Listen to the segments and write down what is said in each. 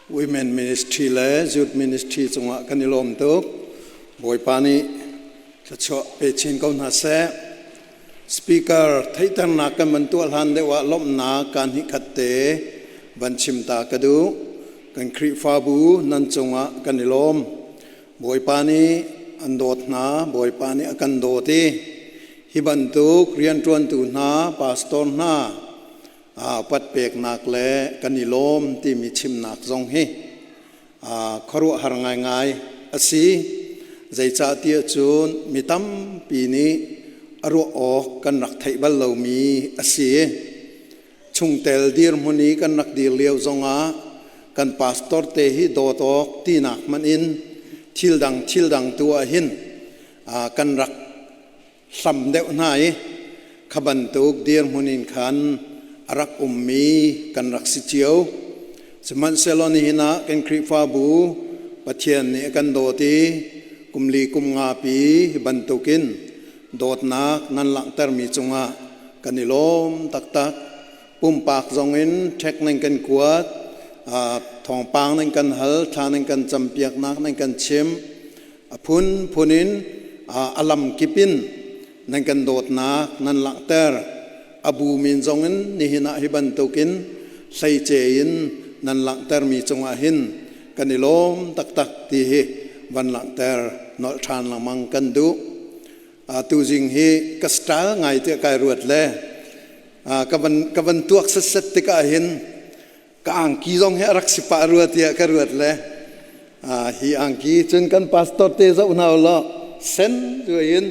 Women Ministry le Youth Ministry cungah kan i lawm tuk. Bawipa nih thluachuah pe chin ko hna seh. Speaker theihternak kan van tuah hlan deuh ah lawmhnak kaan hnih khat te van chim ta ka duh. Kan Khrihfabu nan cungah kan i lawm. Bawipa nih an dawt hna, Bawipa nih a kan dawt i hi bantuk rianṭuantu hna, pastor hna, upat peknak le kan i lawm timi chimnak zong hi khuaruahhar ngaingai a si. Zeicahtiah cun mi tampi nih a ruah awk kan rak theih bal lomi a si. Chungtel dirhmun i kan rak dir lio zongah kan pastor te hi dawt awk tinak hmanh in thil dang thil dang tu ah hin kan rak hlam deuh hna i kha bantuk dirhmun in khan a rak ummi kan rak si cio. Sihmanhsehlaw nihin ah kan Khrihfabu Pathian nih a kan dawt i kum li kum nga pi hi bantukin dawtnak nan langhtermi cungah kan i lawm taktak. Pumpak zongin ṭhek nan kan kuat, thawngpang nan kan hal, thla nan kan campiaknak nan kan chim. A phunphun in a lamkip in nan kan dawtnak nan langhter. A bu min zongin nihin ah hi bantukin hleice in nan langhtermi cungah hin kan i lawm taktak ti hi van langhter nolh ṭhan lengmang kan duh. Tuzing hi ka style ngai tiah kai ruat le ka van tuak setset tikah hin ka angki zong hi a rak si pah rua tiah ka ruat le hi angki cun kan pastor te zoh hna law sen in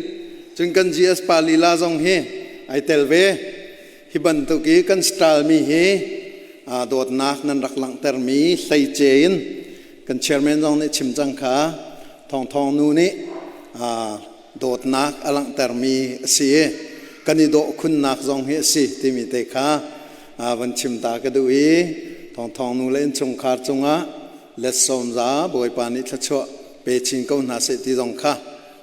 cun kan GS pa lila zong hi ai tel ve. Hi bantuk i kan style mi hi dawtnak nan rak langhter mi hleice in kan chairman zong nih chim cang kha Thawng Thawng nu nih dawtnak a langhter mi a si i kan i dawh khunnak zong hi a si timi te kha van chim ta ka duh i Thawng Thawng nu le innchungkhar cungah let sawm za Bawipa nih thluachuah pe chin ko hna seh ti zong kha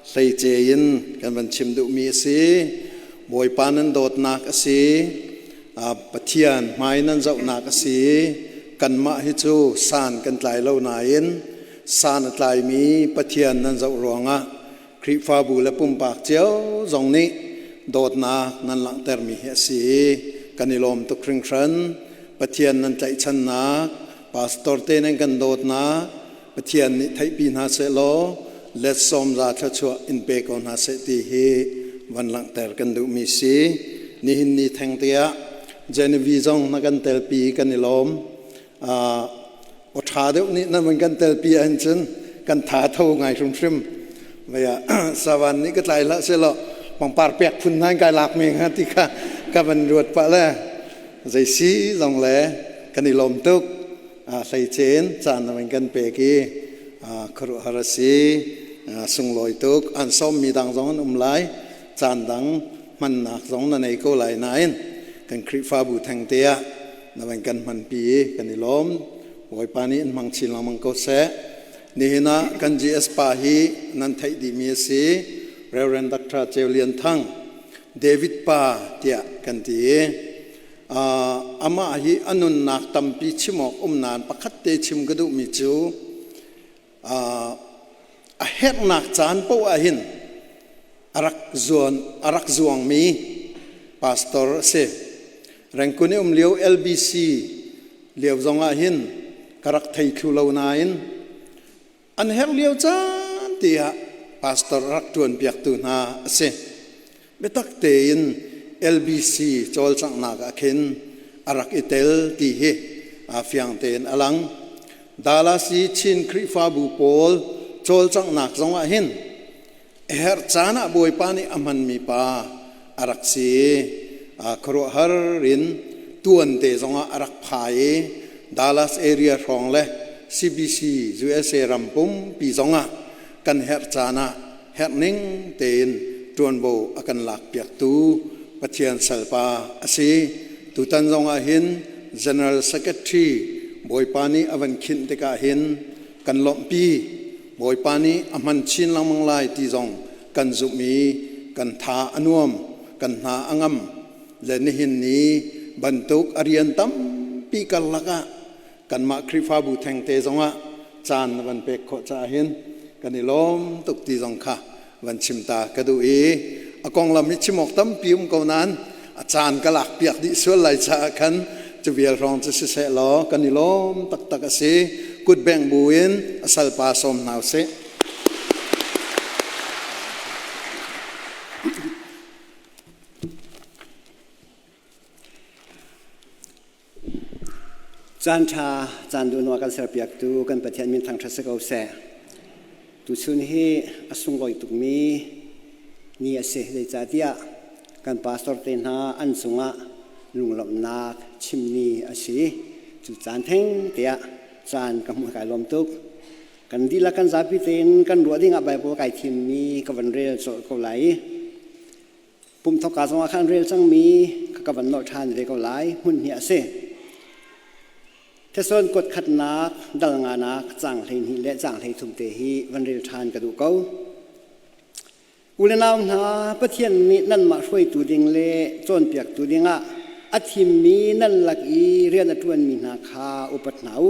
hleice in kan van chim duhmi a si. Bawipa nan dawtnak a si, Pathian hmai nan zohnak a si. Kanmah hi cu san kan tlai lo nain san a tlaimi Pathian nan zoh ruangah Khrihfabu le pumpak cio zong nih dawtnak nan langhtermi hi a si i kan i lawm tuk hringhran. Pathian nan tlaihchannak, pastor te nan kan dawtnak, Pathian nih theihpi hna sehlaw let 70 thluachuah in pe ko hna seh ti hi van langhter kan duhmi si. Nihin ni theng te ah Genevieve zong na kan telpi kan i lawm. Aw ṭha deuh nih nan van kan telpi ahhin cun kan tha tho ngai hrimhrim. Vei ah savan nih ka tlai hlah sehlaw pangpar pek phun hna in kai lak mi hnga ti kha ka van ruat pah le zei si zong le kan i lawm tuk. Hleicen caan na van kan pek i khuaruahhar a si. Sunglawi tuk. An sawmmi dang zong an um lai. Caan dang hmannak zong na nei ko lai nain kan Khrihfabu thengte ah na van kan hmanpi i kan i lawm. Bawipa nih in hmang chin lengmang ko seh. Nihin ah kan GS pa hi nan theih dihmi a si. Reverend Dr. Ceu Lian Thang, David pa tiah kan ti i amah hi a nunnak tampi chim awk um nain pakhat te chim ka duhmi cu a herhnak caan paoh ah hin a rak zuan a rak zuangmi pastor a si. Rengkun i um lio LBC lio zongah hin ka rak thei thlu lo nain an herh lio caan te ah pastor a rak ṭuan piaktu hna a si. Biatak tein LBC cawlcanghnak ah khin a rak i tel ti hi aa fiang tein a lang. Dallas i Chin Khrihfabu pawl cawlcanghnak zongah hin a herh caan ah Bawipa nih a hmanmi pa a rak si i khuaruahhar in tuante zongah a rak phai i Dallas area hrawng le CBC USA ram pumpi zongah kan herh caan ah herh ning tein ṭuanvo a kan lakpiaktu Pathian salpa a si. Tutan zongah hin General Secretary Bawipa nih a van khinh tikah hin kan lawmhpi. Bawipa nih a hman chin lengmang lai ti zong kan zumh i kan tha a nuam, kan hna a ngam le nihin ni bantuk a rian tampi karlak ah. Kanmah Khrihfabu thengte zongah caan na van pek khawh caah hin kan i lawm tuk ti zong kha van chim ta ka duh i a konglam hi chim awk tampi um ko nain a caan ka lak piak dih sual lai caah khan cu vial hrawng cu siseh law kan i lawm taktak a si. Kut bengh bu in a salpa sawm hna usih. Caan ṭha, caan duhnu a kan serpiaktu kan Pathian min thangṭhat si ko seh. Tuchun hi a sunglawi tukmi ni a si. Zeicahtiah kan pastor te hna an cungah lunglawmhnak chim ni a si. Cu caan theng te ah caan ka hmuh kai lawm tuk. Kan dihlak kan zapi tein kan ruah dingah Baibal kai thimmi ka van rel colh ko lai. Pumthawkka zongah khan rel cangmi ka ka van nolh ṭhan ve ko lai. Hmun hi a si. Thessalon kuat khatnak dal nganak caang 12 le caang 13 te hi van rel ṭhan ka duh ko. U le nau hna, Pathian nih nanmah hruaitu ding le cawnpiaktu dingah a thimmi nan lak i rian a ṭuanmi hna kha upat hna u.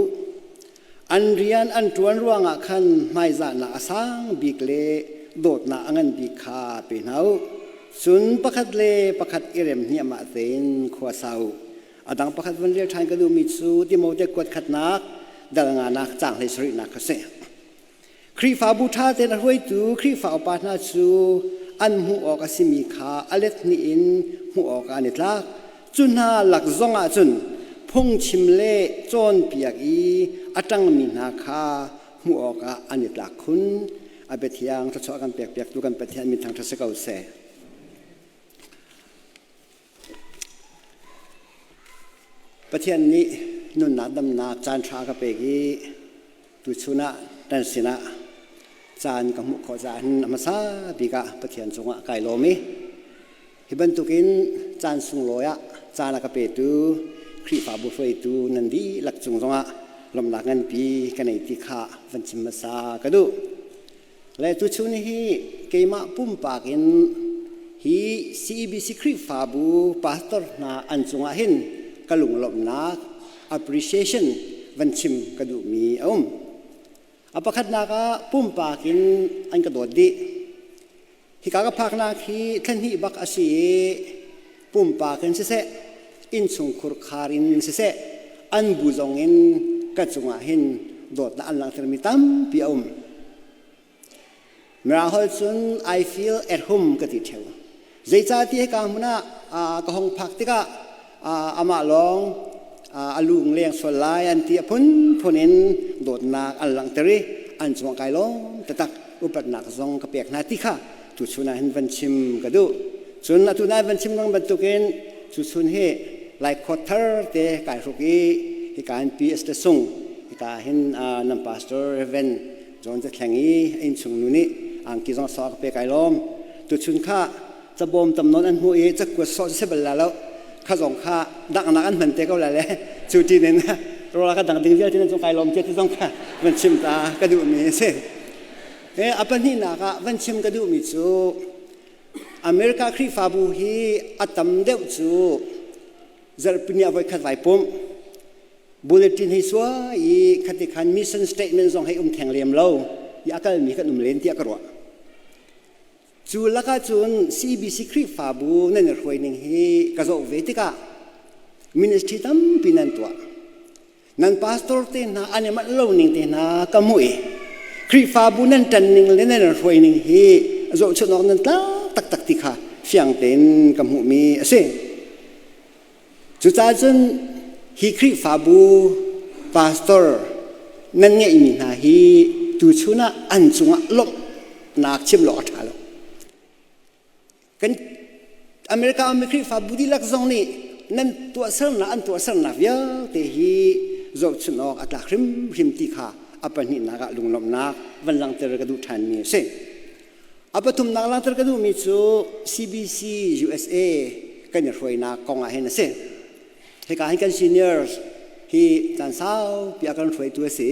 An rian an ṭuan ruangah khan hmaizahnak a sang bik le dawtnak a ngan bik kha pe hna u. Cun pakhat le pakhat i rem hniahmah tein khua sa u. A dang pakhat vun rel ṭhan ka duhmi cu Timote kuat khatnak dal nganak caang 17nak kha si. Khrihfabu ṭha tein a hruaitu Khrihfa upa hna cu an hmuh awk a simi kha a let hnih in hmuh awkah an i tlak. Cu hna lak zongah cun phungchim le cawnpiak i a ṭangmi hna kha hmuh awkah an i tlak khun. A biathiang thluachuah kan pekpiaktu kan Pathian min thangṭhat si ko seh. Pathian nih nunnak damnak caan ṭha a ka pek i tuchun ah nan sinah caan ka hmuh khawh caah hin a hmasa bik ah Pathian cungah kai lawm i hi bantukin caan sunglawi ah caan a ka petu Khrihfabu hruaitu nan dihlak cung zongah lawmhnak nganpi ka nei ti kha van chim hmasa ka duh. Le tuchun hi keimah pumpak in hi CEBC Khrihfabu pastor hna an cungah hin ka lunglawmhnak appreciation van chim ka duhmi a um. A pakhatnak ah pumpak in an ka dawt dih. Hika ka phaknak hi thla bak a si i pumpak in siseh, innchungkhur khar in siseh, an bu zong in ka cungah hin dawtnak an langhtermi tampi a um. Mirang holh cun I feel at home ka ti ṭheo. Zeicahtiah hika hmun ah ka hong phak tikah amah lawng a lung leng sual lai an ti a phunphun in dawtnak an langhter i an cungah kai lawm taktak upatnak zong ka pek hna ti kha tuchun ah hin van chim ka duh. Cun atu nai van chim lang bantukin tuchun hi Lai khawt thar te kai hruk i hika hin PS te sung hika hin nan pastor Reverend John Zathleng i a innchung nu nih angki zong sawh ka pe kai lawm. Tuchun kha cabawm tam nawn an hmuh i cakuat sawh cu si bal la lo kha zong kha daknak an hman te ko la le cu tin in rawl ka dang ding vialte nan cung kai lawm ti zong kha van chim ta ka duhmi a si. A pahnihnak ah van chim ka duhmi cu America Khrihfabu hi a tam deuh cu zarhpini ah voikhat vai pumh bulletin hei sua i khati khan mission statement zong hei um theng lem lo i a kalmi kan um len tiah ka ruah. Cu lakah cun CBC Khrihfabu nan i hruai ning hi ka zoh ve tikah ministry tampi nan tuah. Nan pastor te hna an i manh lo ning te hna ka hmuh i Khrihfabu nan ṭan ning le nan i hruai ning hi zohchunh awk nan tlak taktak ti kha fiang tein ka hmuhmi a si. Cucaah cun hi Khrihfabu pastor nan ngeihmi hna hi tuchun ah an cungah lawmhnak chim lo a ṭha lo. Kan America ummi Khrihfabu dihlak zong nih nan tuahsernak an tuahsernak vialte hi zohchunh awk a tlak hrimhrim ti kha a pahnihnak ah lunglawmhnak van langhter ka duh ṭhanmi a si. A pathumnak langhter ka duhmi cu CBC USA kan i hruainak kong ah hin a si. Hika hin kan seniors hi caan saupi a kan hruaitu a si.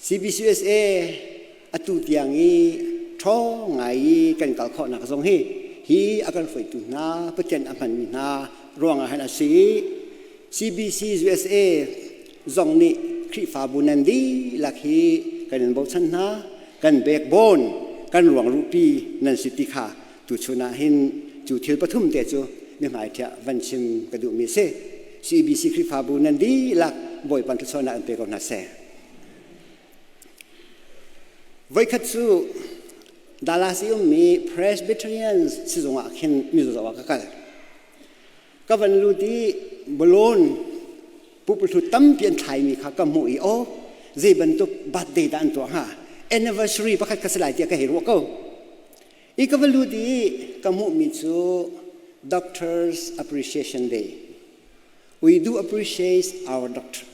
CBC USA atu tiang i ṭhawng ngai i kan kal khawhnak zong hi hi a kan hruaitu hna Pathian a hmanmi hna ruangah hin a si. CBC USA. zong nih Khrihfabu nan dihlak hi kan in bochan hna, kan backbone, kan ruangruhpi nan si ti kha tuchun ah hin cu thil pathum te cu mihmai thiah van chim ka duhmi a si. CBC Khrihfabu nan dihlak Bawipa thluachuahnak in pe ko hna seh. Voikhat cu Dallas i ummi Presbyterian sizung ah khin mizaw ah ka kal. Ka van lut i balloon pupulhlut tampi an thlaimi kha ka hmuh i aw zei bantuk birthday dah an tuah hnga anniversary pakhat kha si lai tiah ka hei ruah ko. I ka va lut i ka hmuhmi cu Doctors Appreciation Day. We do appreciate our doctor.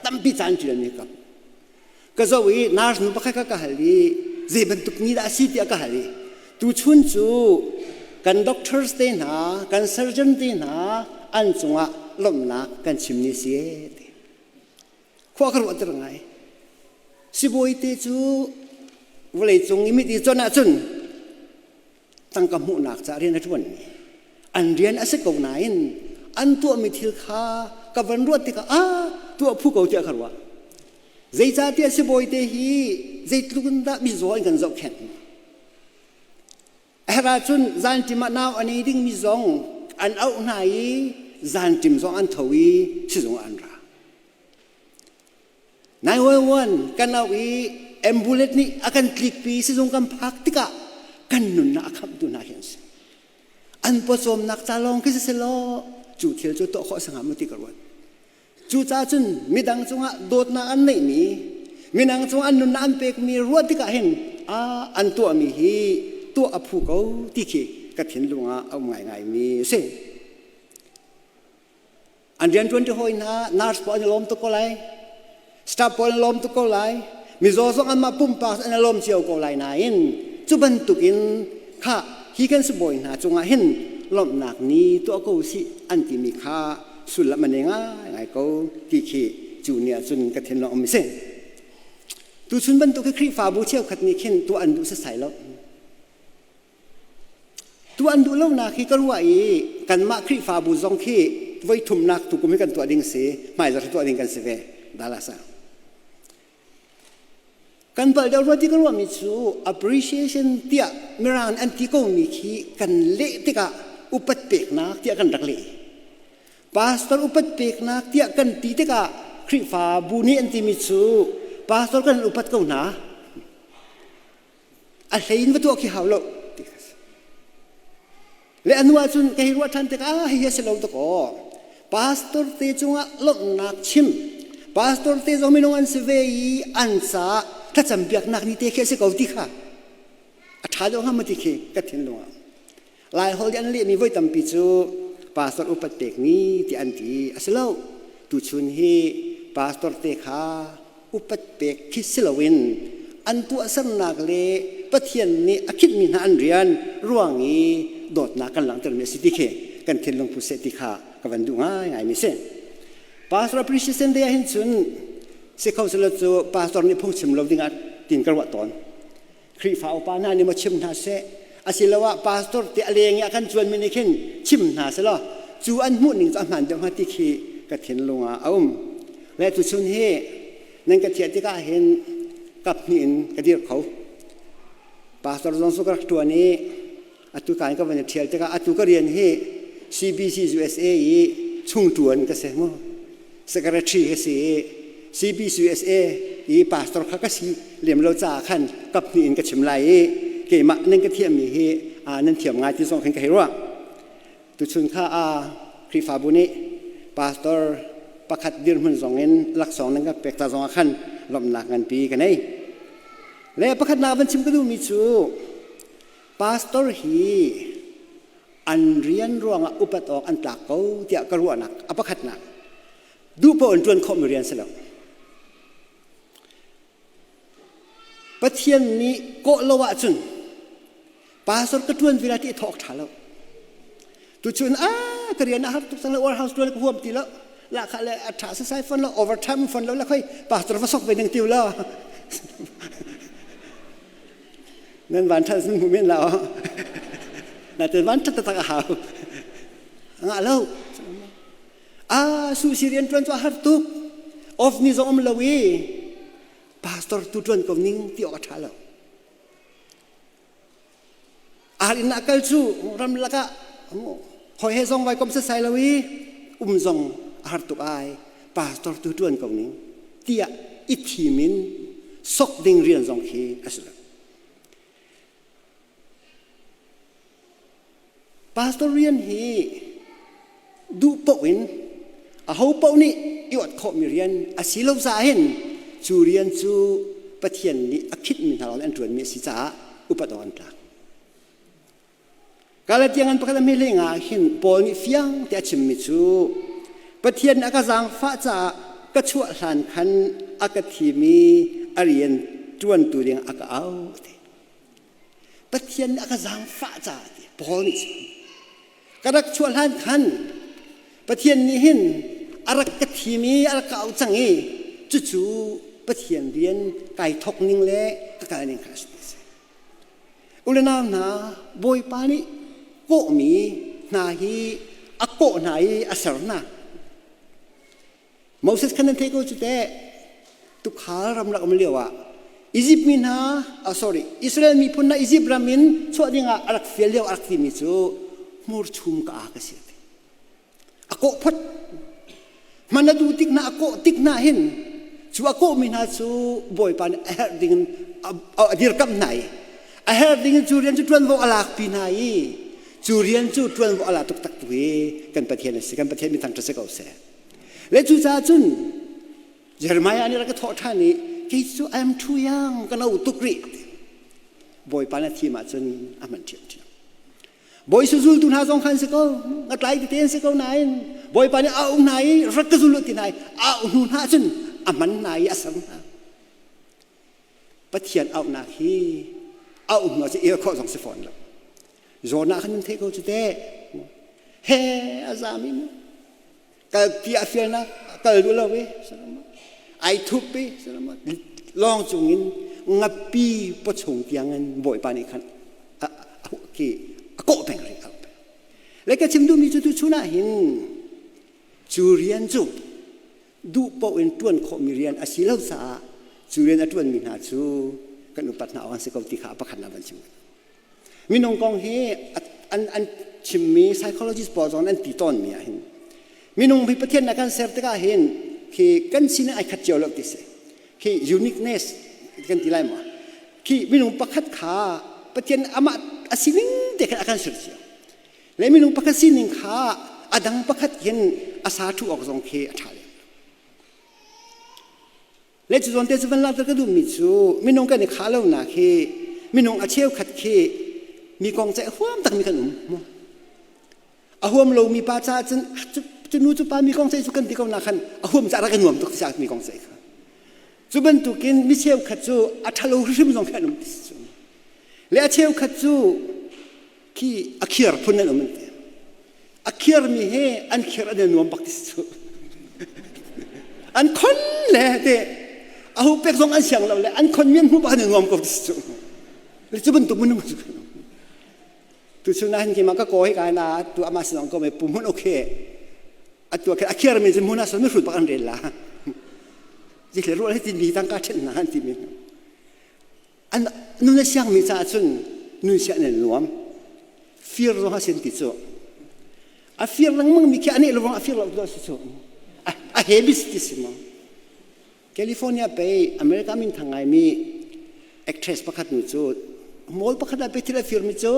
Tampi caan ṭialmi ka ka zoh i nurse nu pakhat kha ka hal i zei bantuk ni dah a si tiah ka hal i tuchun cu kan doctors te hna kan surgeon te hna an cungah lawmhnak kan chim ni si ti khua ka ruah ter ngai sibawi te cu vawlei cung i mit i chon ahcun tangka hmuhnak ca rian a ṭuanmi an rian a si ko nain an tuahmi thil kha ka van ruat tikah ah tuah phu ko tiah ka ruah. Zeicahtiah sibawi te hi zeitluk in dah mizaw in kan zohkhenh. A herh ahcun zanṭim ah nau a nei dingmi zong an auh hna i zanṭim zong an tho i sizung ah an ra. 911 kan auh i ambulance nih a kan tlikpi sizung kan phak tikah kan nunnak a khamhtu hna hi an si. An pawcawmnak ca lawng khi si law cu thil cu tuah khawh a si hnga maw ti ka ruat. Cucaah cun midang cungah dawtnak an neihmi, midang cungah an nunnak an pekmi ruah tikah hin a an tuahmi hi tuah a phu ko ti khi ka thinlung ah a um ngaingaimi a si. An rianṭuanṭi hawi hna nurse pawl an i lawm tuk ko lai. Staff pawl an lawm tuk ko lai. Mizaw zong anmah pumpak an i lawm cio ko lai nain cu bantukin kha hi kan sibawi hna cungah hin lawmhnak ni tuah ko sih an timi kha sullam a nei ngaingai ko ti khi cu ni ahcun ka thinlung um a si. Tuchun bantuk hi Khrihfabu cheukhat nih khin tuah an duh setsai lo. Tuah an duh lonak hi ka ruah i kanmah Khrihfabu zong khi voi thumnak tukum hi kan tuah ding si, hmaizarh hi tuah ding kan si ve Dallas ah. Kan palh deuh rua ti ka ruahmi cu appreciation tiah Mirang an ti komi khi kan leh tikah upat peknak tiah kan rak leh. Pastor upat peknak tiah kan ti tikah Khrihfabu nih an timi cu pastor kan upat ko hna. A hlei in va tuah khi hau lo ti kha si. Le a hnu ahcun ka hei ruah ṭhan tikah ah hihi a si lo dakaw. Pastor te cungah lawmhnak chim. Pastor te zong minung an si ve i an caah thlacam biaknak ni te khi a si ko ti kha a ṭha deuh hnga maw ti khi ka thinlung ah. Laiholh i an lehmi voi tampi cu pastor upat pek ni ti an ti. A si lo. Tuchun hi pastor te kha upat pek khi si loin an tuahsernak le Pathian nih a khinhmi hna an rian ruang i dawtnak kan langhtermi a si ti khi kan thinlung phu seh ti kha ka van duh ngaingaimi si. Pastor appreciation day ah hin cun si kho selaw cu pastor nih phungchim lo dingah tin ka ruah tawn. Khrihfa upa hna nih maw chim hna seh asiloah pastor te a leng i a kan cuanmi nih khin chim hna selaw cu an hmuh ning cu a hmaan deuh hnga ti khi ka thinlung ah a um. Le tuchun hi nan ka thiah tikah hin kap hnih in ka dir kho. Pastor zong cu ka rak ṭuan i atu ka in ka van i ṭhial tikah atu ka rian hi CBC USA i chungṭuan ka si mu. Secretary ka si i CBC USA i pastor kha ka si lem lo caah khan kap hnih in ka chim lai i keimah nan ka thiammi hi nan thiam ngai ti zong khin ka hei ruah. Tuchun kha a Khrihfabu nih pastor pakhat dirhmun zong in laksawng nan ka pek ta zong ah khan lawmhnak nganpi ka nei. Le pakhatnak van chim ka duhmi cu Pastor hi an rian ruangah upat awk an tlak ko tiah ka ruahnak a pakhatnak duh paoh in ṭuan khawhmi rian si lo. Pathian nih kawh lo ahcun pastor ka ṭuan ve lai ti i thawk ṭha lo. Tuchun a ka rian a har tuk cang le warehouse ṭuan ka huam ti lo. Lahkhah le a ṭha sasai fon lo overtime fon lo le khoi pastor va sok ve ding tiu lo. Nan van ṭhat sun hmu men la aw. Natin van ṭhat taktak a hau. Ngah lo. A su si rian ṭuan cu a har tuk. Off ni zong um lo i pastor tu ṭuan ko ning ti awk a ṭha lo. Ar inn ah kal cu ram lakah hawi he zong vai kom sasai lo i um zong a har tuk ai pastor tu ṭuan ko ning tiah i thim in sok ding rian zong khi a si lo. Pastor rian hi duh paoh in aho paoh nih i ot khawhmi rian a si lo caah hin cu rian cu Pathian nih a khitmi hna lawng an ṭuanmi a si caah upat awk an tlak. Galatian ngan pakhat a hme lengah hin Paul nih fiang te a chimmi cu Pathian nih a ka zaangfah caah ka chuah hlan khan a ka thim i a rian ṭuantu ding a ka auh ti. Pathian nih a ka zaangfah caah ti Paul nih cun ka rak chuah hlan khan Pathian nih hin a rak ka thim i a rak ka auh cang i cucu Pathian rian kai thawk ning le ka kal ning kha a si ti si. U le nau hna Bawipa nih kawhmi hna hi a kawh hna i a ser hna. Moses khan nan theih ko cu teh tukhal ramlak um lio ah Egypt mi hna oh sorry Israel miphun hna Egypt ram in chuah ding ah a rak fial lio a rak timi cu hmurchum ka a ka si ti a kawh phot hman a duh tik hna a kawh tik hna hin cu a kawhmi hna cu Bawipa nih a herh ding in a dirkamh hna i a herh ding in cu rian cu ṭuanvo a lakpi hna i cu rian cu ṭuanvo a la tuk tak tu hi kan Pathian a si kan Pathian min thangṭhat si ko seh Le cucaah cun Jeremiah nih rak ka thawh ṭhan i kei cu I am too young ka no tuk rih Bawipa na thim ahcun a hman ṭhiamṭhiam. Bawi su zultu hna zong khan si ko ngatlai tete an si ko nain Bawipa nih a auh hna i rak ka zul u ti hna i a auh hnu hna cun a hman hna i a ser hna. Pathian auhnak hi auh hnu ah cun el khawh zong si fawn lo. Jonah khan nan theih ko cu teh. He a zam i mu. Kal ti a fialnak kal duh lo i ai thup i lawng cungin ngapi pawchung tiangin Bawipa nih khan ki a kawh peng rih le ka chim duhmi cu tu chun ah hin cu rian cu duh paoh in ṭuan khawhmi rian a si lo caah cu rian a ṭuanmi hna cu kan upat hna awk an si ko ti kha pakhat na van chim Minung kong hi an, an chimmi psychologist pawl zong an ti tawnmi ah hin minung hi Pathian na kan ser tikah hin khi kan sining ai khat cio lo ti si khi uniqueness kan ti lai maw khi minung pakhat kha Pathian amah a sining te khan a kan ser cio le minung pakhat sining kha a dang pakhat hin a sa thu awk zong khi a ṭha lem Le cu zawn te cu van langhter ka duhmi cu minung kan i khah lonak hi minung a cheukhat khi mi kong ceih huam takmi kan um mu. A huam lomi pa caah cun cu nu cu pa mi kong ceih cu kan ti ko na khan a huam caah rak i nuam tuk ti mi kong ceih kha. Cu bantukin mi cheukhat cu a ṭhalo hrim zong khi an um ti cu. Le a cheukhat cu khi a khiar phun an um an ti. A khiarmi he an khiar an i nuam bak ti cu. An khon le te a hu pek zong an siang lo le an khon mi an hmu bak an i nuam ko ti cu. Le cu bantuk minung cu. Tu cu na hin kima ka ko hi kai na tu ama sinong ko me pu mun okay. Atu a khiar mi cu mun a so mi hrut bak an rel la. Zikle rual hi tin mi tangka ṭhen na an ti mi. An nun a siangmi caah cun nun sia an nuam. Fir zong a sin ti cu. A fir lengmang mi khi a nih lawng a fir lo tu si cu. A habit ti si mo. California pei America min thang ngai mi actress pakhat nu cu mall pakhat ah pe thil a fir mi cu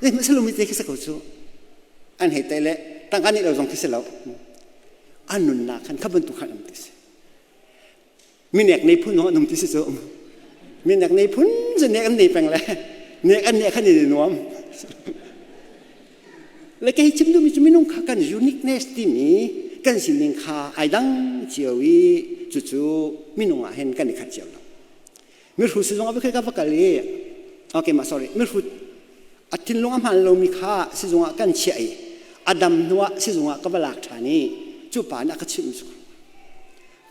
zei ma salo mi te khi sa ko cu. An hei tai le tangka nih lo zong khi si lo. An nunnak khan kha bantuk khan um ti si. Minek nei phun zong an um ti si cu. Minek nei phun cu nek an nei peng le nek an nek khan i nuam. Le kei chim duhmi cu minung kha kan uniqueness timi kan sining kha ai dang cio i cucu minung ah hin kan i khat cio lo. Mihru si zong a ka va kal i okay ma sorry mihru a thinlung a hmaan lomi kha sizung ah kan chiah i a dam hnuah sizung ah ka va lak ṭhan i cu pa nih a ka chimh cu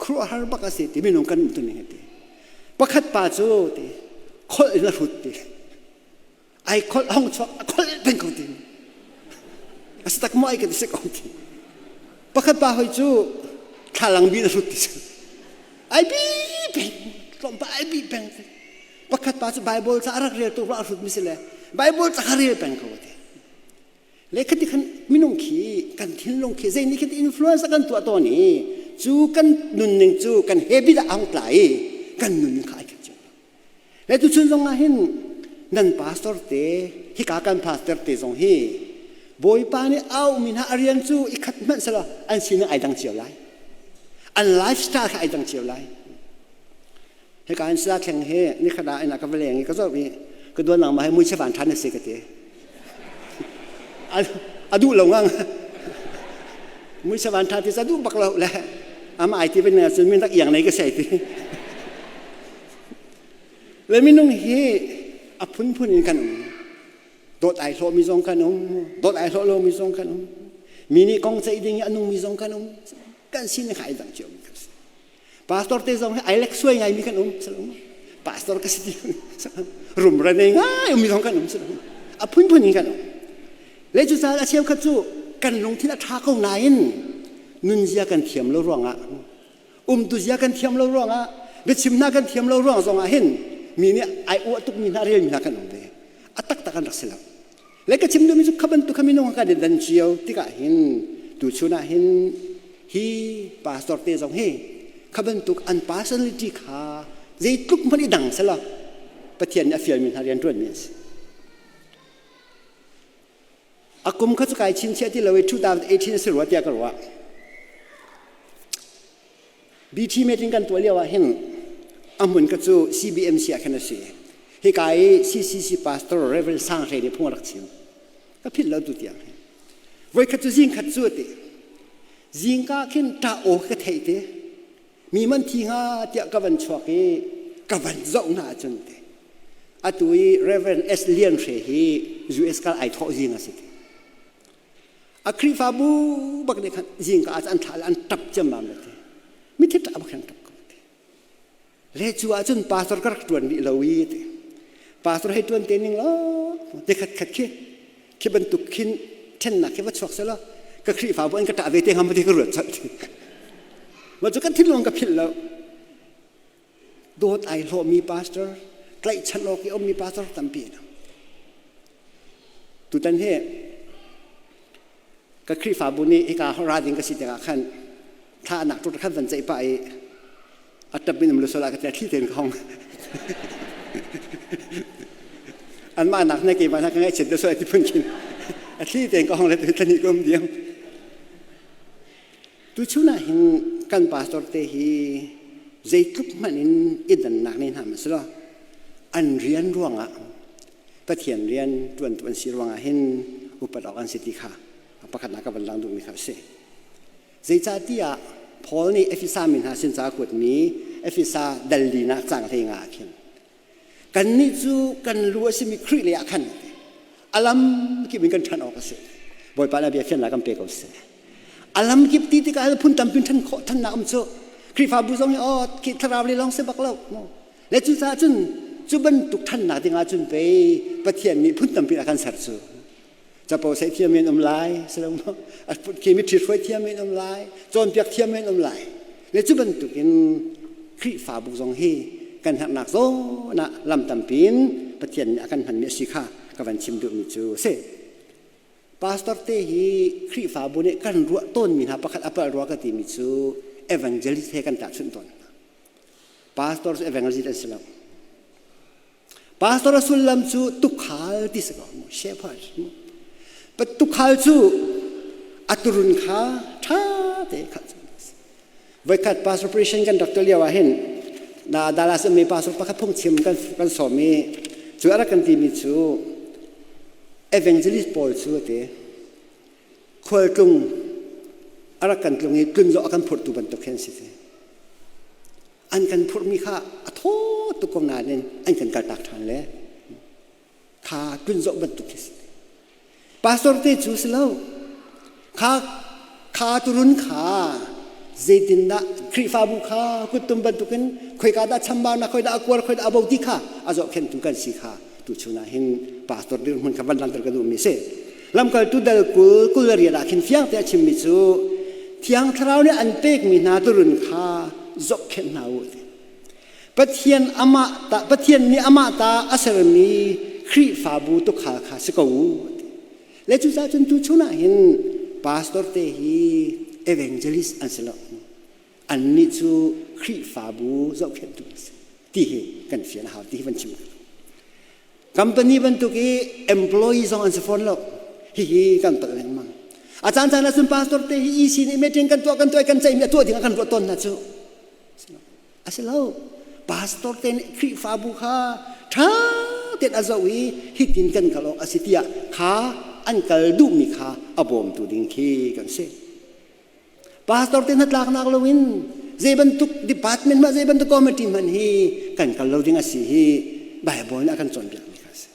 khuaruahhar bak a si ti minung kan um tuning ti pakhat pa cu ti kholh in a hrut ti ai kholh hong chuak a kholh peng ko ti a si tak maw ai ka ti si ko ti pakhat pa hoi cu. Thlalang bi na hrut ti si. Ai bi peng tlawmpa ai bi peng pakhat pa cu Bible ca a rak rel tu a hrut mi si le Bible ca kha rel peng ko ti. Le khati khan minung khi kan thinlung khi zei nih khin influence kan tuah tawn i cu kan nunning cu kan habit ah ang tla i kan nunning kha ai khat cio. Le tu chun zong ah hin nan pastor te hika kan pastor te zong hi Bawipa nih au mi hna a rian cu i khat hmanh selaw an sining ai dang cio lai. An lifestyle kha ai dang cio lai. Hika in sila thleng he nikhat ah ina ka va leng i ka zoh i ka duan nangmah he mui chevan ṭhan na si ka ti. A duh lo ngang. Mui chevan ṭha ti sa duh bak lo le ama ai ti ben cun min rak iang nei ka sei ti. Le minung hi a phunphun in kan um. Dawt ai hlawhmi zong kan um, dawt ai hlawh lomi zong kan um. Mi nih kong ceih ding i a nungmi zong kan um. Kan sining kha ai dang cio mi kan si. Pastor te zong hi ai lek suai ngaimi kan um. Pastor ka si ti rumra nei ngai ummi zong kan um. A phunphun in kan um. Le cucaah a cheukhat cu kan lungthin a ṭha ko nain nunzia kan thiam lo ruangah umtu zia kan thiam lo ruangah biachimnak kan thiam lo ruang zongah hin mi nih ai uah tukmi hna relmi hna kan um ve a taktak an rak si lo le ka chim duhmi cu kha bantuk kha minung kan i dan cio tikah hin tuchun ah hin hi pastor te zong hi kha bantuk an personality kha zeitluk hmanh i dang selaw Pathian nih a fialmi hna rian ṭuanmi an si A kum kha cu kai chinchiah ti lo i 2018 a si rua tiah ka ruah. BT meeting kan tuah lio ah hin a hmun ka cu CBMC ah khan a si. Hika i CCC pastor Reverend Sang Hre nih phung a rak chim. Ka philh lo tu tiang hi. Voikhat cu zing khat cu ti. Zingka khin ṭah aw ka theih te. Mi man thi hnga tiah ka van chuak i ka van zoh hna ahcun te. Atu i Reverend S. Lian Hre hi US kal ai thawh zing a si. A Khrihfabu bak nih khan zingka ah an thlah an tap ciammam le ti. Mithi ṭah bak khan tap ko ti. Le cu ahcun pastor ka rak ṭuan rih lo i ti. Pastor hei ṭuan te ning law te khat khat khi khi bantuk khin ṭhennak khi va chuak selaw ka Khrihfabu an ka ṭah ve te hnga ma ti ka ruat colh ti. Ma cu kan thinlung ka philh lo. Dawt ai hlawhmi pastor, tlaihchan awk i ummi pastor tampi an um. Tutan hi ka Khrihfabu nih hika ra ding ka si tikah khan thla anak tuk khan van ceih pah i a ṭap in um lu sual ah ka tia thli tein ka hong. Anmah nak na keimah na ka ngaihchiat deuh sual ti phun khin a thli tein ka hong le tu thani ka um diam. Tuchun ah hin kan pastor te hi zeitluk hmanh in i dannak nei hna hmanh an rian ruangah Pathian rian ṭuantu an si ruangah hin upat awk an si ti kha pakhatnak ka van lang duhmi kha a si. Zeicahtiah Paul nih Efesa mi hna sin ca a kuatmi Efesa dal linak caang hlei nga ah khin kannih cu kan lu a simi Khrih lei ah khan a lam kip in kan ṭhan awk a si. Bawipa na bia fiannak kan pe ko seh. A lam kip ti tikah phun tampi ṭhan khawh ṭhannak um cu. Khrihfabu zong hi aw khi thlarau le lawng si bak lo. Le cucaah cun cu bantuk ṭhannak ding ah cun pei Pathian nih phun tampi a kan ser cu. Capo sei thiam in um lai, khi mi ṭhithruai thiam in um lai, cawnpiak thiam in um lai. Le cu bantukin Khrihfabu zong hi kan herhnak zawn ah lam tampi in Pathian nih a kan hmanmi a si kha ka van chim duhmi cu a si. Pastor te hi Khrihfabu nih kan ruah tawnmi hna pakhat a palh rua ka timi cu evangelist he kan tahchunh tawn hna. Pastor cu evangelist an si lo. Pastor a sullam cu tukhal ti si ko mu, shepherd mu. Tukhal cu a turun kha ṭha te khalh cu. Voikhat pastor preaching kan rak tuah lio ah hin na Dallas ummi pastor pakhat phungchim kan kan sawm i cu a rak kan timi cu evangelist pawl cu a ti khualtlung a rak kan tlung i tlun zawh a kan phurhtu bantuk khi an si ti an kan phurhmi kha a thaw tuk ko nain an kan kaltak ṭhan le kha tlun zawh bantuk khi si Pastor te cu si lo. Kha kha turun kha zeitindah Khrihfabu kha kuttum bantukin khoika dah chambaunak khoi dah a kuar khoi dah a bo ti kha a zohkhenhtu kan si kha tuchun ah hin pastor dirhmun kha van langhter ka duhmi si. Lamkaltu dal 28 ah khin fiang te a chimmi cu Thiang Thlarau nih an pekmi hna turun kha zohkhenh hna u. Pathian amah ta Pathian nih amah ta a sermi Khrihfabu tukhal kha si ko u. Le cucaah cun tuchun ah hin pastor te hi evangelist an si lo. Annih cu Khrihfabu zohkhenhtu an si ti hi kan fian a hau ti hi van chim ka duh. Company bantuk i employee zong an si fawn lo. Hihi kan palh lengmang. A caan caan ahcun pastor te hi EC nih meeting kan tuah kan tuah kan ceihmi a tuah ding ah kan ruah tawn hna cu. A si lo. Pastor te nih Khrihfabu kha ṭha tein a zoh i hitin kan kal awk a si tiah kha an kal duhmi kha a bawmtu ding khi kan si. Pastor te hnatlaknak loin zei bantuk department hmanh zei bantuk committee hmanh hi kan kal lo ding a si hi Bible nih a kan cawnpiakmi kha a si.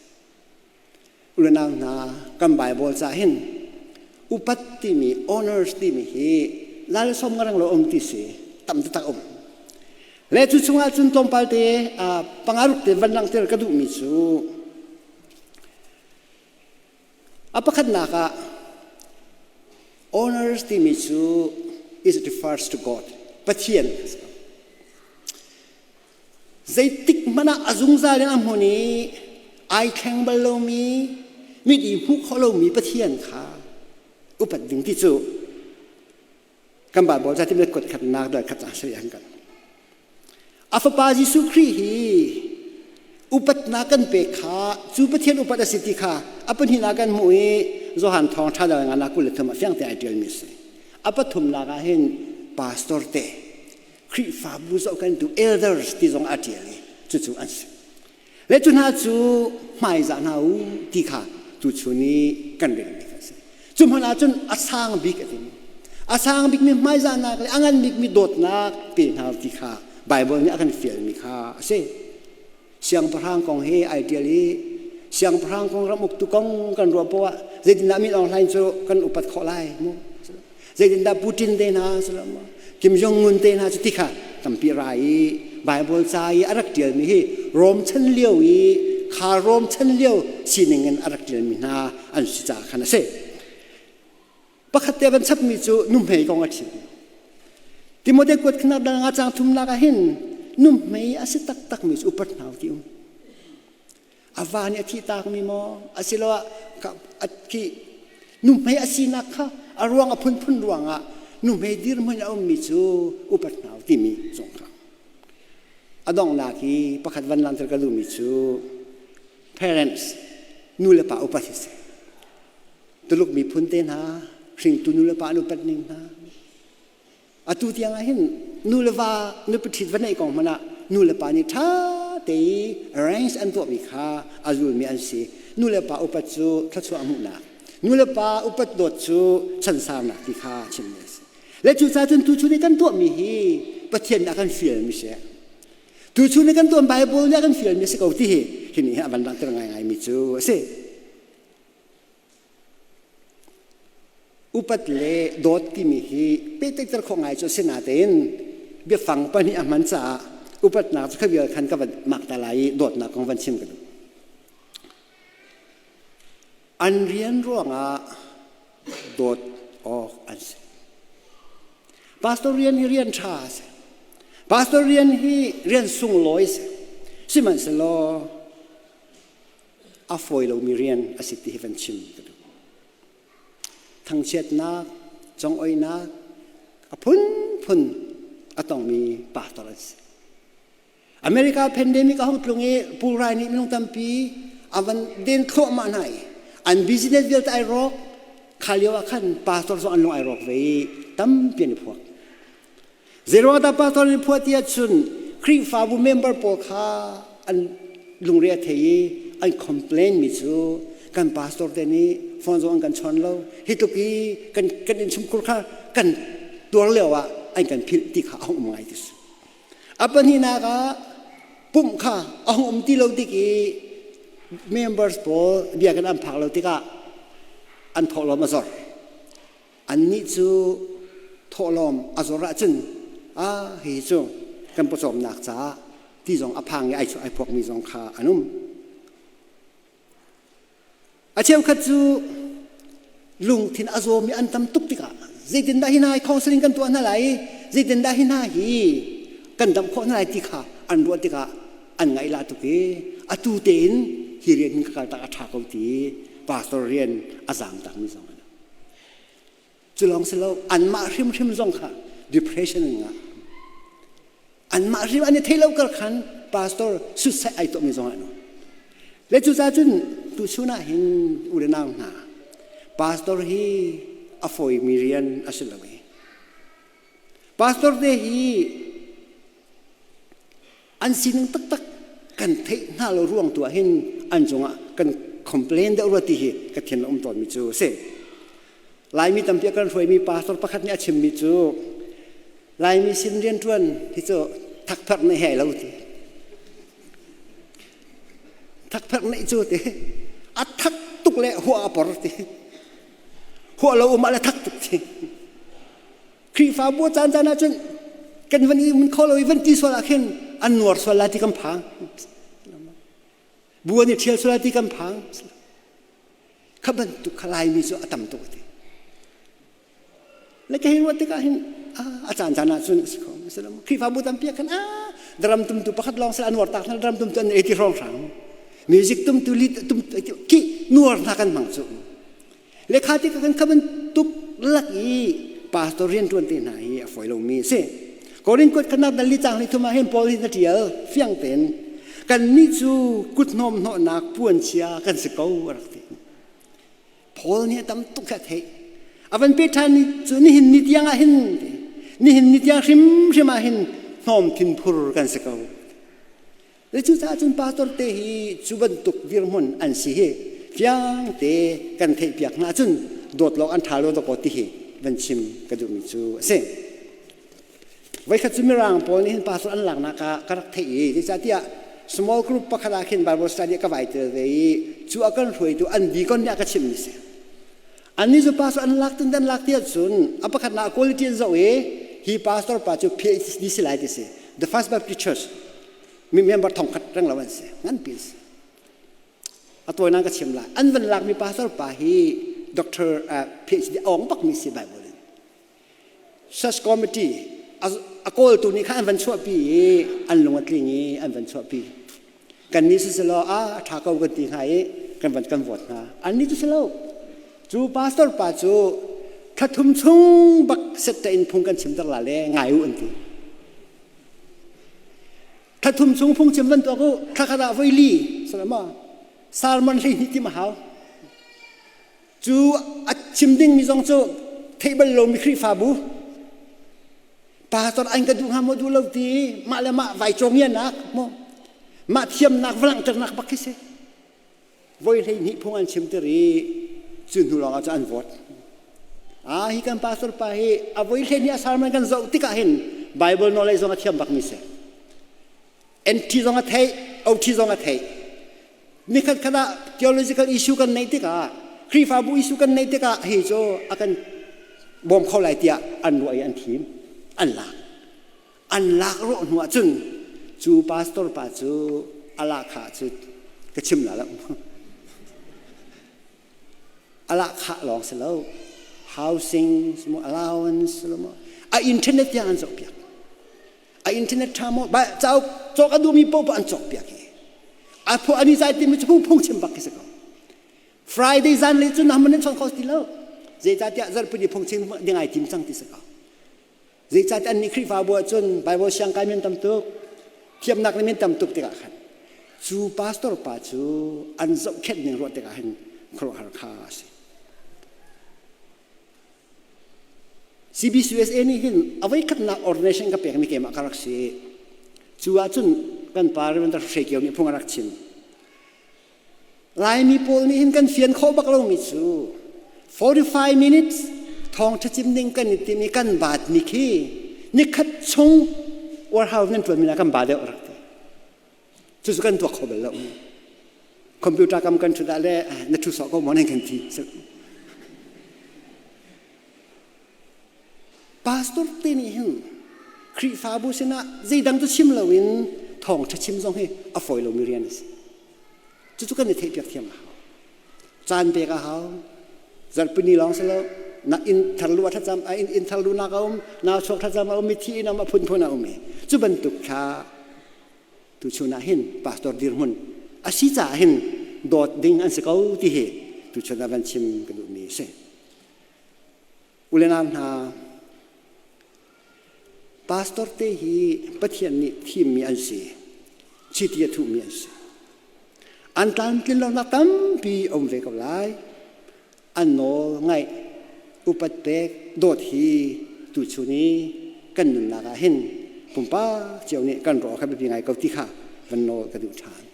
Ulenau hna kan Bible ca hin upat timi honors timi hi lal som ngarang lo um ti si tam taktak um. Le cu chungah cun tlawmpal te pangaruk te van langhter ka duhmi cu A pakhatnak ah honors timi cu is refers to God, Pathian. Zeitik hmanh ah a zungzal in a hmun i ai thleng bal lomi, mit i hmuh khawh lomi Pathian kha upat ding ti cu kan Bible ca timlet kuat khatnak dal khat cang sari an kan. A fapa Jesuh Khrih hi upatnak kan pek kha cu Pathian upat a si ti kha a pahnihnak kan hmuh i Johan thawng ṭha dal nga 23 ah fiang te ai ṭialmi a si. A pathumnak ah hin pastor te Khrihfabu zoh kan tu elders ti zong a ṭial i cucu an si. Le cu hna cu hmaizah hna u ti kha tuchun i kan relmi kha a si. Cu hmanh ahcun a sang bik a timi. A sang bikmi hmaizahnak le a ngan bikmi dawtnak pe hna u ti kha Baibal nih a kan fialmi kha a si. Siangpahrang kong hi ai ṭial i siangpahrang kong ram uktu kong kan ruah poah zeitindah Min Aung Hlaing cu kan upat khawh lai mu? Zeitindah Putin te hna Kim Jong Un te hna cu ti kha tampi ra i Bible ca i a rak ṭialmi hi Rom chan lio i kha Rom chan lio sining in a rak ṭialmi hna an si caah khan a si. Pakhat te van chapmi cu nuhmei kong a chim. Timote kuat khanak dal nga cang thumnak ah hin nuhmei a si taktakmi cu upat hna ti um. A va nih a thihtakmi maw asiloah khi nuhmei a sinak kha a ruang a phunphun ruangah nuhmei dirhmun a ummi cu upat hna timi zong kha a donghnak i pakhat van langhter ka duhmi cu parents nu le pa upat hi si Tuluk miphun te hna hringtu nu le pa an upat ning hna Atu tiang ah hin nu le va nupi ṭhit va neih kong hmanh ah nu le pa nih ṭha te i arrange an tuahmi kha a zulmi an si. Nu le pa upat cu thluachuah hmuhnak, nu le pa upat dawt cu chansaunak ti kha chimmi a si. Le cucaah cun tuchun i kan tuahmi hi Pathian nih a kan fialmi si. Tuchun i kan tuah Bible nih a kan fialmi a si ko ti hi hi nih hin a van langhter ngaingaimi cu a si. Upat le dawt timi hi pehtlaihter khawh ngai cu a si natein biafang pahnih a hman caah upatnak cu kha vial khan ka van mak ta lai i dawtnak kong van chim ka duh. An rian ruangah dawt awk an si. Pastor rian hi rian ṭha a si. Pastor rian hi rian sunglawi a si. Sihmanhsehlaw a fawi lomi rian a si ti hi van chim ka duh. Thangchiatnak, congoihnak a phunphun a tongmi pastor an si. America pandemic a hung tlung i pulrai nih minung tampi a van den thluahmah hna i an business vialte ai rawk kha lio ah khan pastor zong an lung ai rawk ve i tampi an i phuak. Zeiruang dah pastor nih phuah ti ahcun Khrihfabu member pawl kha an lungre a thei i an complain mi cu kan pastor te nih phone zong an kan chawn lo hi tluk i kan kan innchungkhur kha kan tuar lio ah an kan philh ti kha a hung um ngai ti si. A pahnihnak ah pumh kha a hung um ti lo tik i members pawl biakinn an phak lo tikah an thawhlawm a zor. Annih cu thawhlawm a zor ahcun a hihi cu kan pawcawmnak caah ti zong a phang i ai phuakmi zong kha an um. A cheukhat cu lungthin a zawmi an tam tuk tikah Zeitindah hi hna hi counseling kan tuah hna lai i zeitindah hi hna hi kan damh khawh hna lai ti kha an ruah tikah an ngaih lah tuk i atu tein hi rian hin ka kal tak a ṭha ko ti pastor rian a zaam takmi zong an cu lawng si lo anmah hrimhrim zong kha depression an ngah. Anmah hrim an i thei lo kar khan pastor suicide ai tuahmi zong an um. Le cucaah cun tuchun ah hin u le nau hna pastor hi a fawimi rian a si lo i pastor te hi an sining taktak kan theih hna lo ruang tu ah hin an cungah kan complain deuh rua ti hi ka thin a um tawnmi cu a si. Laimi tampi a kan hruaimi pastor pakhat nih a chimmi cu Laimi sin rianṭuan hi cu thakpherh nih he lo ti. Thakpherh nih cu ti a thak tuk le hua a por ti. Hua lo um ah le thak tuk ti. Khrihfabu caan caan ahcun kan van i mun kho lo i van ti sual ah khin an nuar sual lai ti kan phang. Bu an i ṭhial sual lai ti kan phang. Kha bantuk kha Laimi cu a tam tuk ti. Le ka hei ruat tikah hin a caan caan ah cun a si kho. Khrihfabu tampi ah khan a drum tumtu pakhat lawng sal an nuar tak hna drum tumtu an ei ti hrawng hrang. Music tumtu lead tum ki nuar hna kan hmang cu. Le kha ti kan kha bantuk lak i pastor rian ṭuan te hna hi a fawi lomi a si. Korin kuat khanak dal li cang li thum ah hin Paul hi na ṭial fiang tein kannih cu kut hnawm hnawhnak puanchia kan si ko a rak ti. Paul nih a tam tuk a theih. A van pe ṭhan ni cu nihin ni tiang ah hin nihin ni tiang hrimhrim ah hin hnawm thinphur kan si ko. Le cucaah cun pastor te hi cu bantuk dirhmun an si hi fiang te kan theihpiak hna cun dawt lawng an ṭha lo dawkaw ti hi van chim ka duhmi cu a si. Voikhat cu Mirang pawl nih hin pastor an laknak ah ka rak theih i zeicahtiah small group pakhat ah khin Bible study ka vai tel ve i cu a kan hruaitu an deacon nih a ka chimmi si. Annih cu pastor an lak tun an lak ti ahcun a pakhatnak quality an zoh i hi pastor pa cu PhD si lai ti si. The First Baptist Church mi member thong khat reng lo an si nganpi an si a tawinak ka chim lai an van lakmi pastor pa hi doctor PhD a ong bakmi si Bible in search committee a kawltu nih khan an van chuahpi i an lung a tling i an van chuahpi kan nih si selaw a tha ko kan ti hna i kan van kan vote hna an nih cu si lo cu pastor pa cu thla thum chung bak set in phung kan chim tak la le ngai u an ti Thla thum chung phungchim bantuk u thla khat ah voi li ma sermon 12 ti ma hau cu a chim ding mi zong cu theih bal lomi Khrihfabu pastor an ka duh hnga maw duh lo ti mah le mah vai cawngianak maw mah thiamnak va langhternak bak khi si voi 12 phung an chim tir i cu hnu lawng ah cun an vote. Ah hi kan pastor pa hi a voi 12 a sermon kan zoh tikah hin Bible knowledge zong a thiam bakmi si. NT zong a theih, OT zong a theih. Nikhat khat ah theological issue kan neih tikah Khrihfabu issue kan neih tikah hi cu a kan bawm kho lai tiah an ruah i an thim, an lak. An lak rawh hnu ah cun cu pastor pa cu a lahkhah cu ka chim la lo. A lahkhah lawng si lo. Housing allowance a internet tiang an zohpiak. A internet ṭha maw cauk cawk a duhmi paoh an cawkpiak i a phu ani zai timi cu phung chim bak khi si ko. Friday zan le cun naman nan chawng kho ti lo. Zeicahtiah zarhpini phungchim ding ai tim cang ti si ko. Zeicahtiah annih Khrihfabu ahcun Bible siangkai men tam tuk, thiamnak nih men tam tuk tikah khan cu pastor pa cu an zohkhenh ning ruah tikah hin khuaruahhar kha a si. CBCUSA nih hin a voikhatnak ordination ka pekmi keimah ka rak si. Cu ahcun kan pa Reverend Dr. Hre Kio nih phung a rak chim. Laimi pawl nih hin kan fian khawh bak lomi cu 45 minutes thawngṭha chim ding kan i tim i kan baat ni khi nikhat chung warehouse nan ṭuanmi ah kan ba deuh rak ti. Cucu kan tuak kho bal lo. Computer kam kan ṭhut ah le na ṭhu sawh ko maw nan kan ti. Pastor te nih hin Khrihfabu sinah zeidang cu chim loin thawngṭha chim zong hi a fawi lomi rian a si. Cucu kan i theihpiak thiam a hau. Caan pek a hau. Zarhpini lawng si lo. Na inn thar lu thlacam inn inn thar lu nak a um, nau chuak thlacam a um, mithi inn a um, a phunphun a um i. Cu bantuk kha tu chun ah hin pastor dirhmun a si caah hin dawt ding an si ko ti hi tu chun ah van chim ka duhmi a si. U le nau hna, pastor te hi Pathian nih thimmi an si, chiti a thuhmi an si. An tlamtlin lonak tampi a um ve ko lai. An nawl ngaih, upat pek, dawt hi tuchun i kan nunnak ah hin pumpak cio nih kan rawh kha biapi ngai ko ti kha van nawl ka duh ṭhan.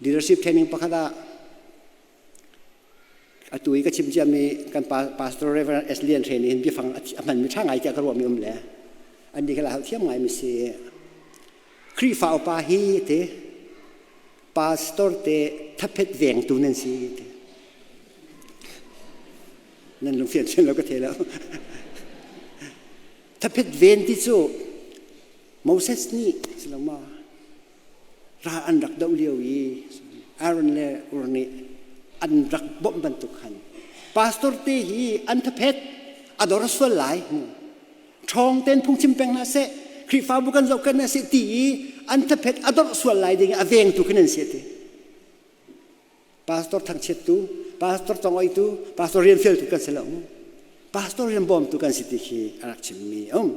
Leadership training pakhat ah atu i ka chim ciami kan pastor Reverend S. Lian Hre nih hin biafang a hmanmi ṭha ngai tiah ka ruahmi um le an nih kha thiam ngai mi si. Khrihfa upa hi te pastor te thaphet vengtu nan si te. Nan lungfian chin lo ka the lo. Thaphet ven ti cu Moses nih siloma ral an rak doh lio i Aaron le Ur nih an rak bawmh bantuk khan pastor te hi an thaphet a dor sual lai ṭhawng ten phungchim peng hna seh Khrihfabu kan zoh kan seh ti i an thaphet a dor sual lai ding a vengtu khin an si ti pastor thangchiattu pastor tongoitu pastor rian fialtu kan si lo pastor rian bawmtu kan si ti khi a rak chimmi um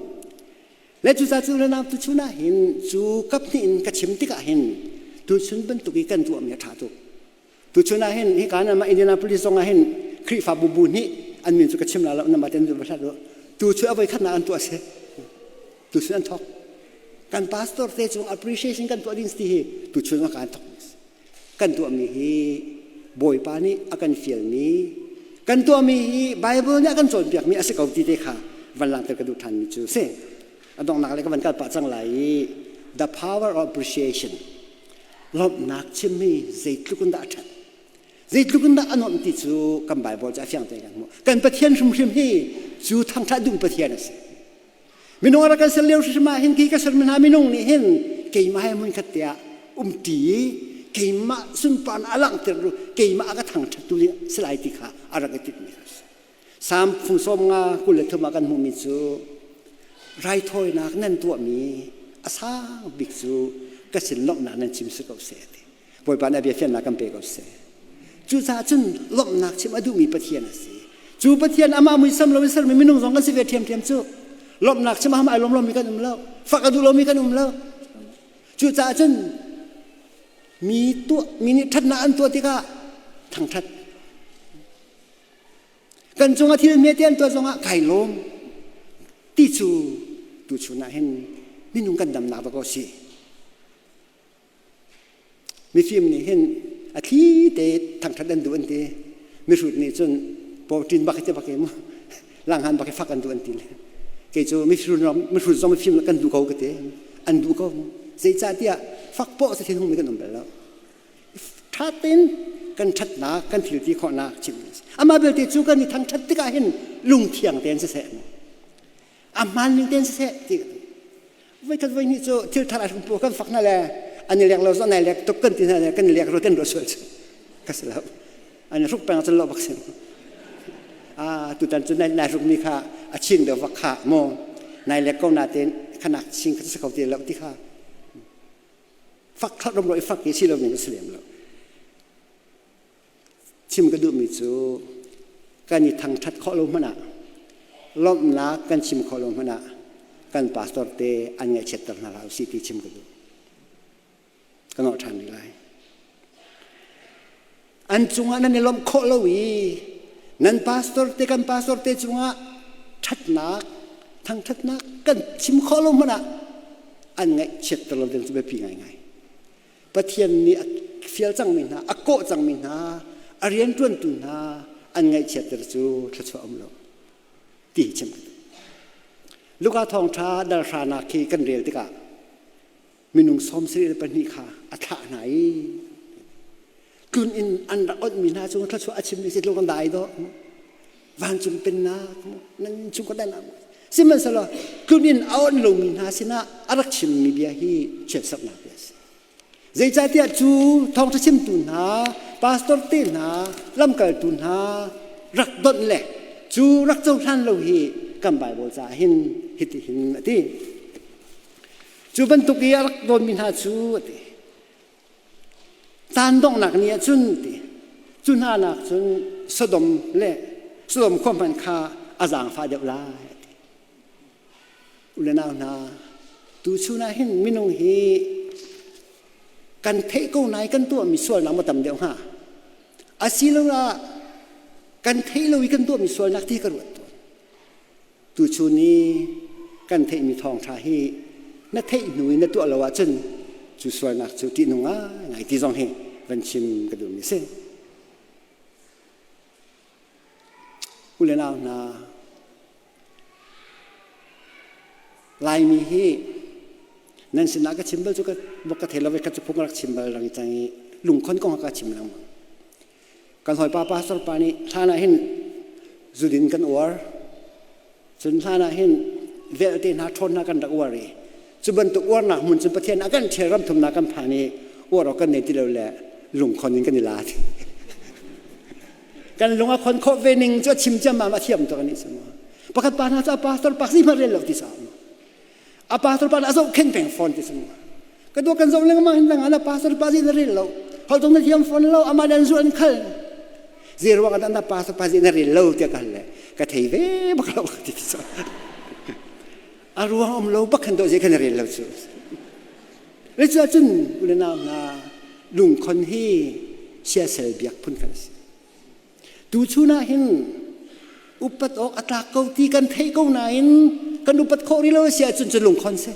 Le cucaah cu le nau tuchun ah hin cu kap hnih in ka chim tikah hin tuchun bantuk i kan tuahmi a ṭha tuk. Tuchun ah hin hika na mah Indianapolis zong ah hin Khrihfabu bu nih an min cu ka chim la lo nama ten va hlat u. Tuchun a voi khatnak an tuah si. Tuchun an thok. Kan pastor te cung appreciation kan tuah ding ti hi tuchun ah kan thok. Kan tuahmi hi Bawipa nih a kan fialmi kan tuahmi hi Bible nih a kan cawnpiakmi a si ko ti te kha van langhter ka duh ṭhanmi cu si. A donghnak le ka van kal pah cang lai i the power of appreciation lawmhnak chimmi zeitluk in dah a ṭhat zeitluk in dah a nuamh ti cu kan Bible cu a fiang tein kan hmuh kan Pathian hrimhrim hi cu thangṭhat duh Pathian a si Minung a rak kan ser lio hrimhrim ah hin khi ka sermi hna minung nih hin keimah he hmunkhat te ah umṭi i keimah sunparnak a langhter tu keimah a ka thangṭhattu ding si lai ti kha a rak i timhmi kha a si. Salm fung sawm nga 23 ah kan hmuhmi cu raithawinak nan tuahmi a sang bik cu ka sin lawmhnak nan chim si ko seh ti. Bawipa nih a bia fiannak kan pe ko seh. Cucaah cun lawmhnak chim a duhmi Pathian a si. Cu Pathian amah muisam lo in sermi minung zong kan si ve ṭhiamṭhiam cu. Lawmhnak chim ah ai lawm lomi kan um lo. Fak a duh lomi kan um lo. Cucaah cun mi tuah mi nih ṭhatnak an tuah tikah thangṭhat. Kan cungah thil hmete an tuah zongah kai lawm ti cu tuchun ah hin minung kan damnak va ko si. Mifim nih hin a thli te thangṭhat an duh an ti. Mihrut nih cun pawṭin bak hi ti bak mu langhan bak hi fak an duh an ti le. Kei cu mihrut mihrut zong mifim kan duh ko ka ti. An duh ko. Zeicahtiah fak poh sa thinhung mi kan um bal lo. Ṭha tein kan ṭhatnak kan thil ti khawhnak chim. Amah belte cu kan i thangṭhat tikah hin lungthiang tein siseh a hmaan ning tein siseh ti voikhat voihnih cu thil thar a hung pu kan fak hna le an i lek lo zong nai lek tuk kan ti hna le kan i lek ro kan ro sual cu ka si lo an i hruk peng cun lo bak sin a tutan cu nai nai hruk mi kha a chin deuh vak kha maw nai lek ko na tein khanak ching kha si ko ti lo ti kha fak khat rom ro i fak i si lo ning si lem lo Chim ka duhmi cu kan i thangṭhat khawh lo hmanh ah lawmhnak kan chim khawh lo hmanh ah kan pastor te an ngaihchiatter hna hlah usih ti chim ka duh. Ka nawh ṭhan rih lai. An cungah nan i lawmh khawh lo i nan pastor te kan pastor te cungah ṭhatnak thangṭhatnak kan chim khawh lo hmanh ah an ngaihchiatter lo ding cu biapi ngaingai. Pathian nih a fial cangmi hna, a kawh cangmi hna, a rianṭuantu hna an ngaihchiatter cu thluachuah um lo ti hi chim ka duh. Luka thawngṭha dal hranak khi kan rel tikah minung 74 kha a thlah hna i tlun in an rak onhmi hna cu thluachuah a chimmi si tluk an dai dawh vancung pennak nan chung ka dan sihmanhsehlaw tlun in a onh lomi hna sinah a rak chimmi bia hi chiatsaknak bia a si zeicahtiah cu thawngṭha chimtu hna pastor te hna lamkaltu hna. rak donh le cu rak cohlan lo hi kan Bible caah hin hiti hin a ti. Cu bantuk i a rak dawnmi hna cu a ti. Caan donghnak ni ah cun ti cu hna nak cun Sodom le Sodom khua hmanh kha a zaangfah deuh lai a ti. U le nau hna, tuchun ah hin minung hi kan theih ko nai kan tuahmi sualnak maw tam deuh hnga? Asiloah kan theih lo i kan tuahmi sualnak ti ka ruat tawn. Tuchun i kan theihmi thawngṭha hi na theih hnu i na tuah lo ahcun cu sualnak cu ṭihnung ngaingai ti zong hi van chim ka duhmi a si. U le nau hna, Laimi hi nan sinah ka chim bal cu ka bok ka thei lo ka cu phung rak chim bal rang cang i lungkhon kong ka chim lengmang. Kan hawipa pastor pa nih hlan ah hin zudin kan uar. Cun hlan ah hin velte hna ṭhawn hna kan rak uar i cu bantuk uarnak hmun cun Pathian a kan ṭhial ram thumnak kan phan i uar awk kan nei ti lo le lungkhon in kan i la. Kan lung a khon khawh ve ning cu a chim ciammam a thiam tuk anih cu. Pakhat pa hna cu a pastor pak si hmanh rel lo ti sa. A pastor pa a zohkhenh peng fawn ti cu. Ka dua kan zoh lengmang hin dang a pastor pa zi na rel lo. Hol tong na thiam fawn lo ama dan zu an khal. Zei ruang ah na pastor pa zi na rel lo tiah ka hal le ka thei ve bak lo ti ti cu. A ruang um lo bak khan do zei kan rel lo cu. Le cu ahcun u le nau hna lungkhon hi siasal biak phun kan si. Tuchun ah hin upat awk a tlak ko ti kan theih ko nain kan upat khawh rih lo a si ahcun cu lungkhon si.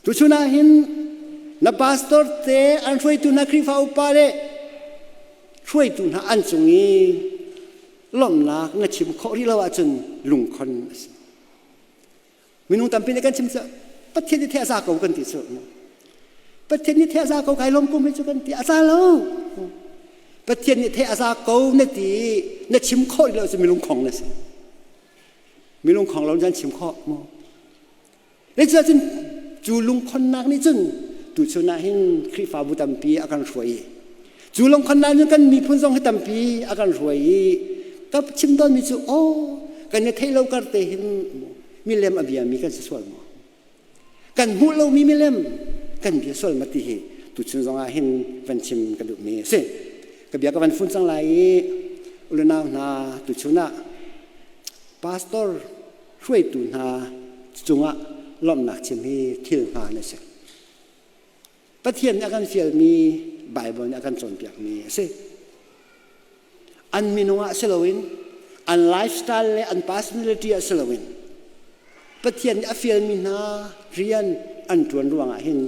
Tuchun ah hin na pastor te an hruaitu hna Khrihfa upa le hruaitu hna an cung i lawmhnak na chim khawh rih lo ahcun lungkhon a si. Minung tampi nih kan chim cu Pathian nih theh a za ko kan ti cu. Pathian nih theh a za ko kai lawm kum hi cu kan ti a za lo. Pathian nih theh a za ko na ti na chim khawh rih lo cu milung khong na si. Milung khong lo nan chim khawh mu. Le cu cun cu lungkhonnak nih cun tuchun ah hin Khrihfabu tampi a kan hruai i cu lungkhonnak cun kan miphun zong hi tampi a kan hruai i ka chim tawnmi cu aw kan i theih lo kar te hin milem a biami kan si sual maw kan hmuh lomi milem kan bia sual ma ti hi tuchun zong ah hin van chim ka duhmi a si ka bia ka van fun cang lai i ulenau hna tuchun ah pastor hruaitu hna cungah lawmhnak chim hi thil hmaan a si. Pathian nih a kan fialmi Baibal nih a kan cawnpiakmi a si. An minung ah si loin an lifestyle le an personality ah si loin Pathian nih a fialmi hna rian an ṭuan ruangah hin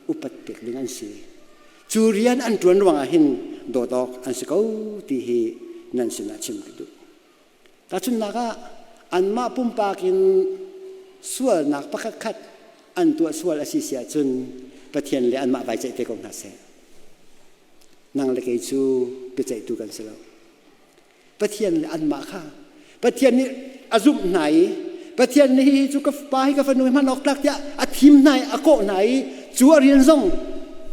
upat pek ding an si. Cu rian an ṭuan ruangah hin dawt awk an si ko ti hi nan sinah chim ka duh. Tahchunhnak ah, anmah pumpak in sualnak pakhatkhat an tuah sual a si si ahcun Pathian le anmah vai ceih te ko hna seh. Nang le kei cu biaceihtu kan si lo. Pathian le anmah kha Pathian nih a zumh hna i Pathian nih hihi cu ka pa hi ka fanu hi hman awk tlak tiah a thim hna i a kawh hna i cu a rian zong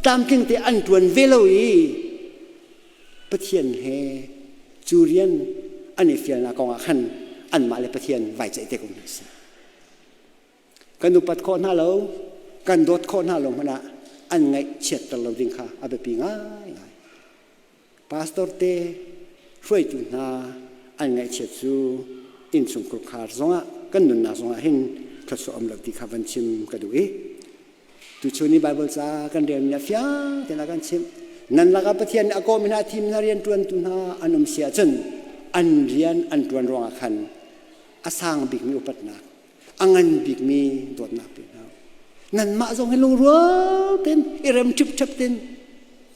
tlamtling te an ṭuan ve lo i Pathian he cu rian an i fialnak kongah khan anmah le Pathian vai ceih te ko hna seh. Kan upat khawh hna lo, kan dawt khawh hna lo hmanh ah an ngaih chiatter lo ding kha a biapi ngaingai. Pastor te hruaitu hna an ngaihchiat cu innchungkhur khar zongah kan nunnak zongah hin thluachuah um lo ti kha van chim ka duh i Tuchun i Baibal ca kan relmi ah fiang tein a kan chimh. Nan lakah Pathian nih a kawhmi hna thim hna rianṭuantu hna an um si ahcun an rian an ṭuan ruangah khan a sang bikmi upatnak, a ngan bikmi dawtnak pe hna. Nanmah zong hi lungrual tein i rem ṭhipṭhep tein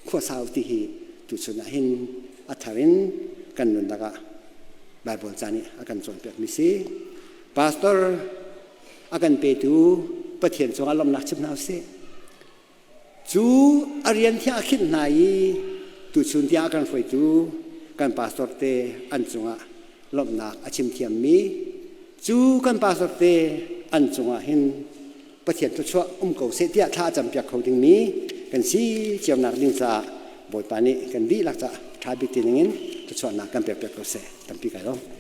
khua sau ti hi tuchun ah hin a thar in kan nunnak ah Baibal ca nih a kan cawnpiakmi si. Pastor a kan petu Pathian cungah lawmhnak chim hna usih. Cu a rian thiang a khinh hna i tuchun tiang a kan hruaitu kan pastor te an cungah lawmhnak a chim thiammi cu kan pastor te an cungah hin Pathian thluachuah um ko seh tiah thla a campiak kho dingmi kan si cionak ding caah Bawipa nih kan dihlak caah ṭha bik ti ningin thluachuahnak kan pek piak ko seh. Tampi kai lawm.